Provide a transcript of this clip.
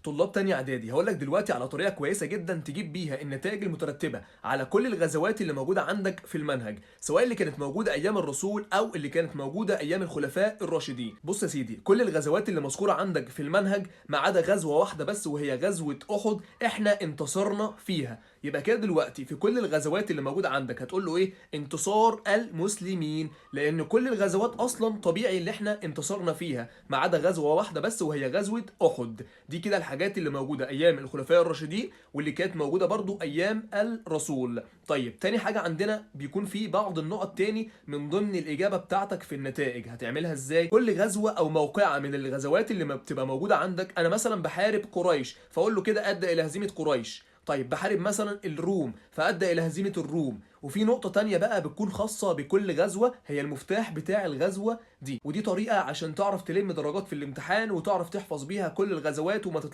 طلاب تانية اعدادي، هقول لك دلوقتي على طريقه كويسة جدا تجيب بيها النتائج المترتبة على كل الغزوات اللي موجودة عندك في المنهج، سواء اللي كانت موجودة ايام الرسول او اللي كانت موجودة ايام الخلفاء الراشدين. بص يا سيدي، كل الغزوات اللي مذكورة عندك في المنهج ما عدا غزوة واحدة بس، وهي غزوة احد، احنا انتصرنا فيها. يبقى كده دلوقتي في كل الغزوات اللي موجودة عندك هتقول له ايه؟ انتصار المسلمين، لان كل الغزوات اصلا طبيعي اللي احنا انتصرنا فيها ما عدا غزوة واحدة بس وهي غزوة احد. دي كده الحاجات اللي موجودة ايام الخلفاء الراشدين واللي كانت موجودة برضو ايام الرسول. طيب تاني حاجة عندنا بيكون في بعض النقط تاني من ضمن الاجابة بتاعتك في النتائج، هتعملها ازاي؟ كل غزوة او موقعه من الغزوات اللي ما بتبقى موجودة عندك، انا مثلا بحارب قريش فاقول له كده ادى الى هزيمة قريش. طيب بحارب مثلا الروم فادى الى هزيمة الروم. وفي نقطة تانية بقى بتكون خاصة بكل غزوة، هي المفتاح بتاع الغزوة دي، ودي طريقه عشان تعرف تلم درجات في الامتحان وتعرف تحفظ بيها كل الغزوات وما تتلخبطش.